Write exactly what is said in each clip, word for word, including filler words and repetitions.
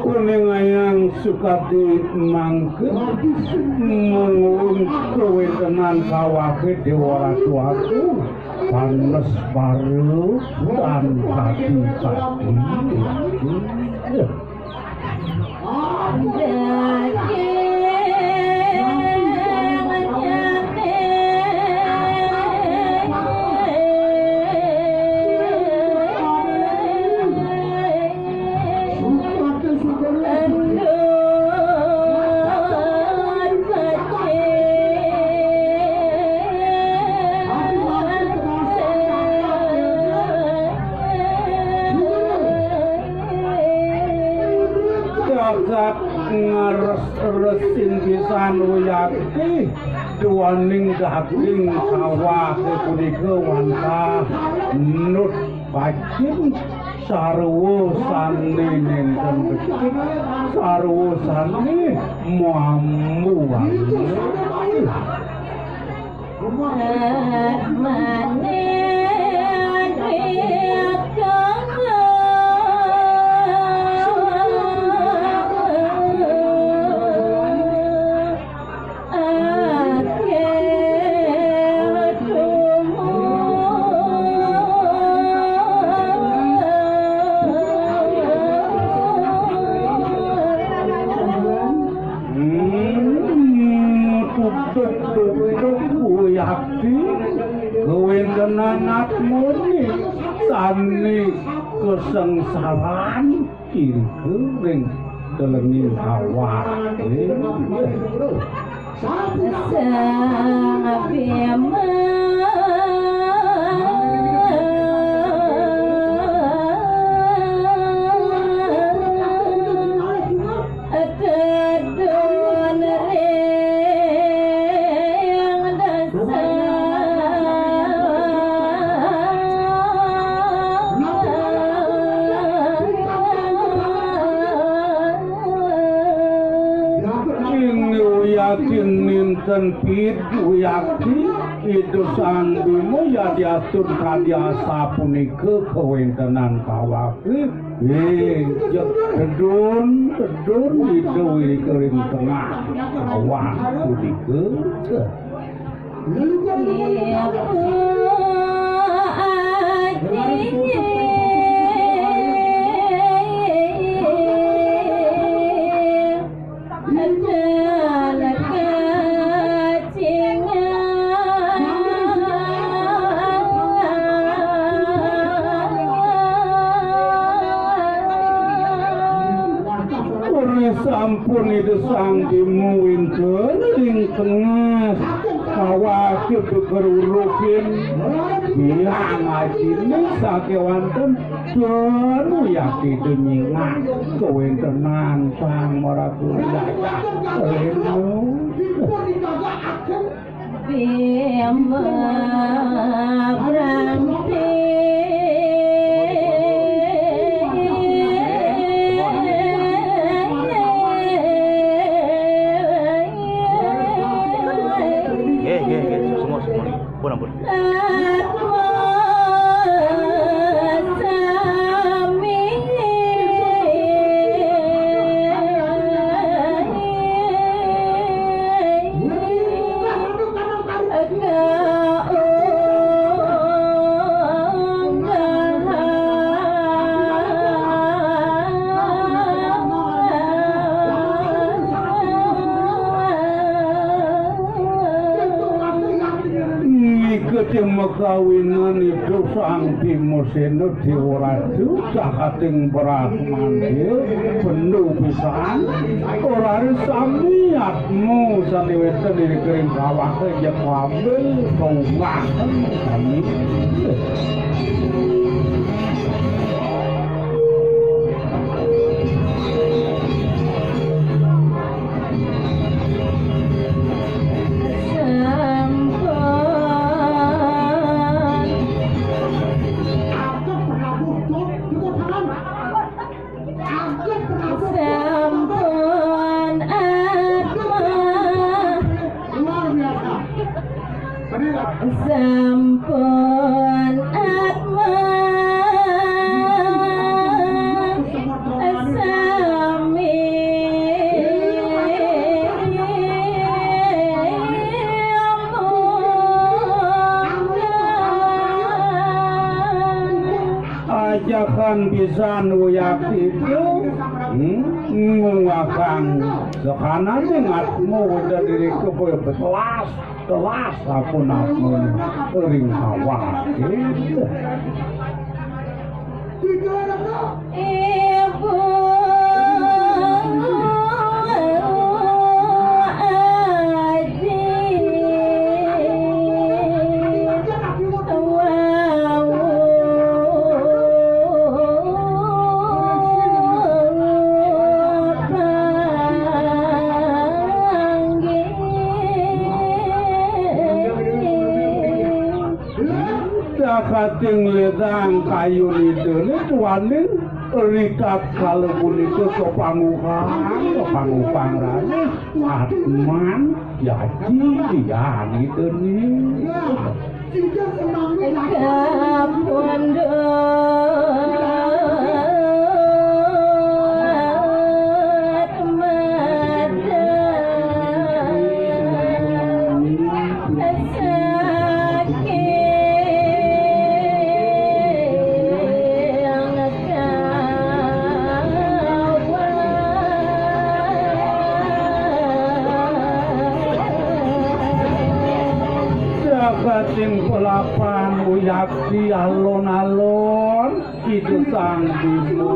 Kuningayang sukadi mangke, mungguing kawéntenan kawake Déwa Ratu Agung, panes baru tan kadi-kadi. Jagat ngares-resin pisan Uyakti, duaning daging sawah punika wantah nut pacin sarwa sané nénten becik, sarwa sané mambu. Hmm, tuduk-tuduk Uyakti, kawéntenan atmani sané kasengsaran irika ring telenging awak. Sang Bima. Tedun ring desa. Ing Uyakti nénten pid Uyakti, Ida Sang Bima yadiastun kadi asapunika kawéntenan kawake. Nggih, jeg tedun, tedun Ida irika ring tengah kawah punika. Uri sampun Ida Sang Bima wénten ing tengah kawah kerurukin biang ajiné sakéwanten. Tur Uyakti nyingak kawéntenan Sang Maragun Gajah Lena. Bima Branti. Nggih, nggih, nggih, semua, semua. Ampun, ampun. Ngikuti Makawinan idup Sang Bimasena Déwa Ratu, jagating Bratmandya, bendu pisan. Ora sami atma sané wénten ing kering kawasa, ya kambil kaungaken sami. Sampun. Sampun atma. Luar biasa. Sampun atma sami. Ajakan pisan uyakti itu, hmm, nguwakang sekananing atma wénten ing kepé betelas. Telas sampun atmane ring awake. Ibu Aji wau panggih. Dakating ledang kayun idene tuaning rikat kala punika kepanguhang, kepanguhang raris atman jaji lian idene. Kapundhut medal saking kawan. Jagating pelapan uyakti alon-alon, Ida Sang Bima,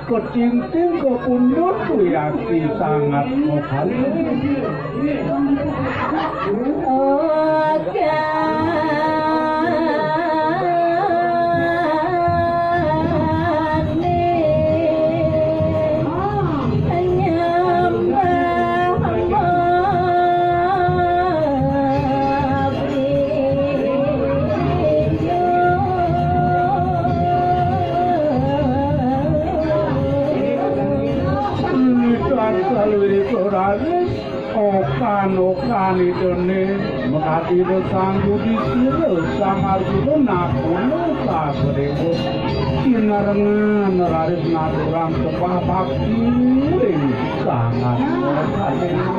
kecingting kapundhut uyakti sangat mokali. Oka. Wiwit sawiréh raris okan-okan idene makatira Sang Yudistira, Sang Arjuna nakuna sadewa. Sinarengan raris ngaturang sembah bakti ring Sang Arjuna. Sang Bima.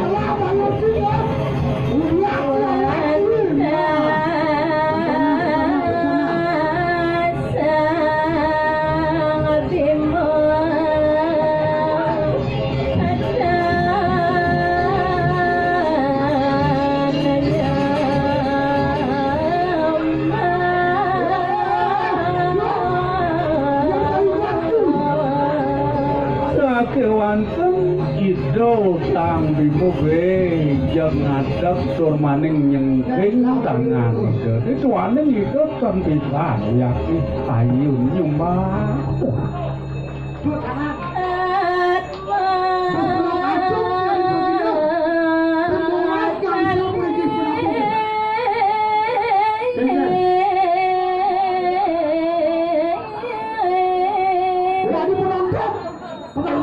Sakewanten Ida Sang Bima béjang ngadeg tur maning nyengking tangan Ida. Rituaning Ida ten pisan yakti ayu nyembah.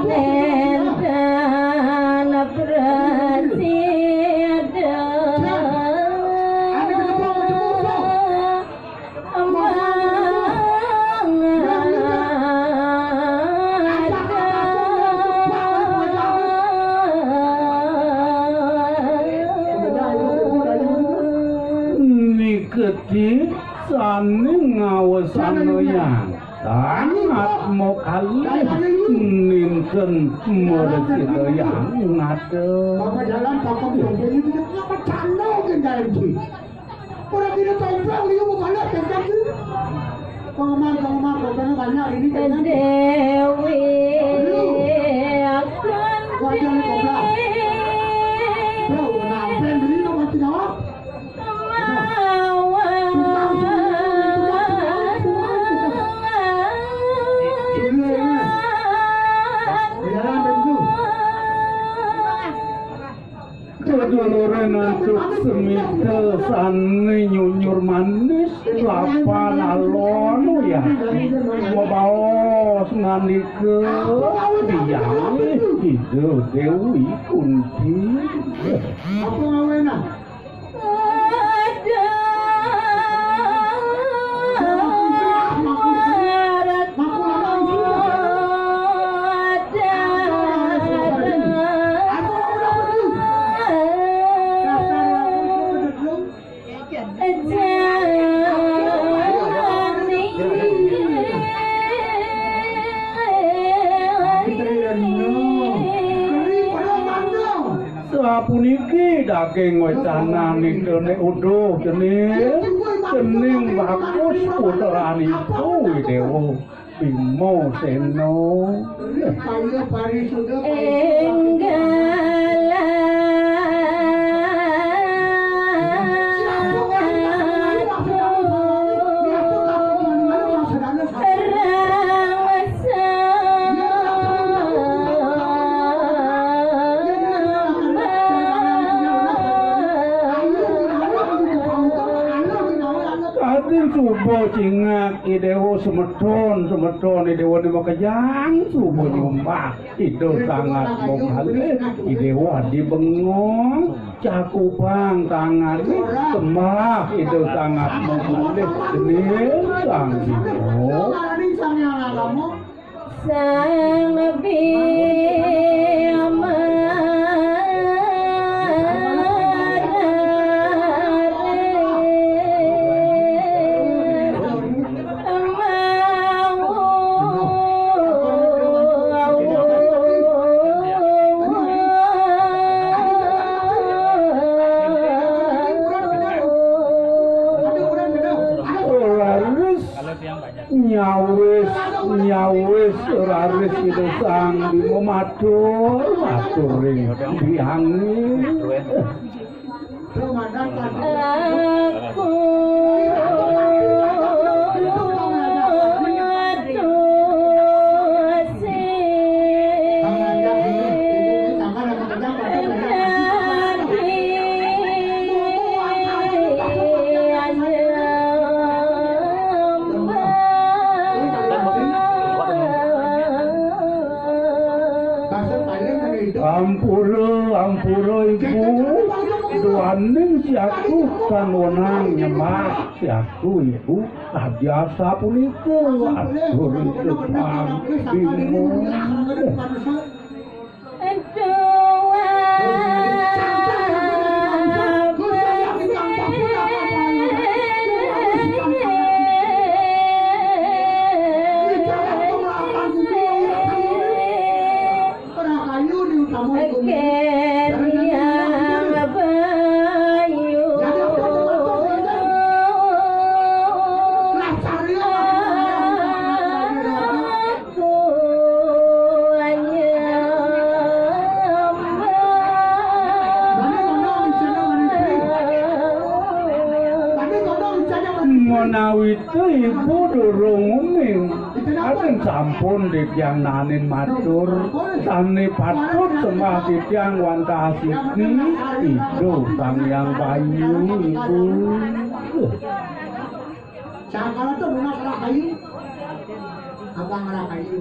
Nénten prasida. Niketi sané ngawesanayang. Sangat mokalih ninten mresidayang ngadeg. Bapak jalan, Bapak jalan. Ini apa canda mungkin kayak gitu? Ora kira tomplang liu mau balas, kan, kan, sih? Penggemar-penggemar kontennya banyak ini, kan, kan? Dewi Lu. Gua aja nih, tomplang. Bro, kenapa yang beli lo masih jawab? Tukang semua, tukang semua, tukang semua. Sule, ya. Biaran, Bang, tuh. Keduluran antuk semita sane nyunyur manis lapan alon ya. Mabaos ngandika biang Ida Dewi Kunti. Apa ngawena? Sapuniki daging wecanan Ida Nek Uduh, cening, cening bagus putranipun Dewa Bima Sena. Enggalan. Kadin suba cingak Idewa semeton, semeton Idewa ni makejang suba nyumbah. Ida sangat menghalih Idewa di bengong, cakupang tangan sembah Ida sangat menghalih dening Sang Bima. Sang Bima. Nyawis, nyawis raris Ida Sang Bima matur, matur ring biange. Aku Ampura, ampura, Ibu. Duaning siaku tan wenang nyembah siaku, Ibu. Adiasa punika atur Ida Sang Bima. Menawi te ibu durung uning, aten sampun titiang naenin matur, sane patut sembah titiang wantah siki, Ida Sang Hyang Bayu, Ibu. Cakala to nunas rahayu. Abang rahayu.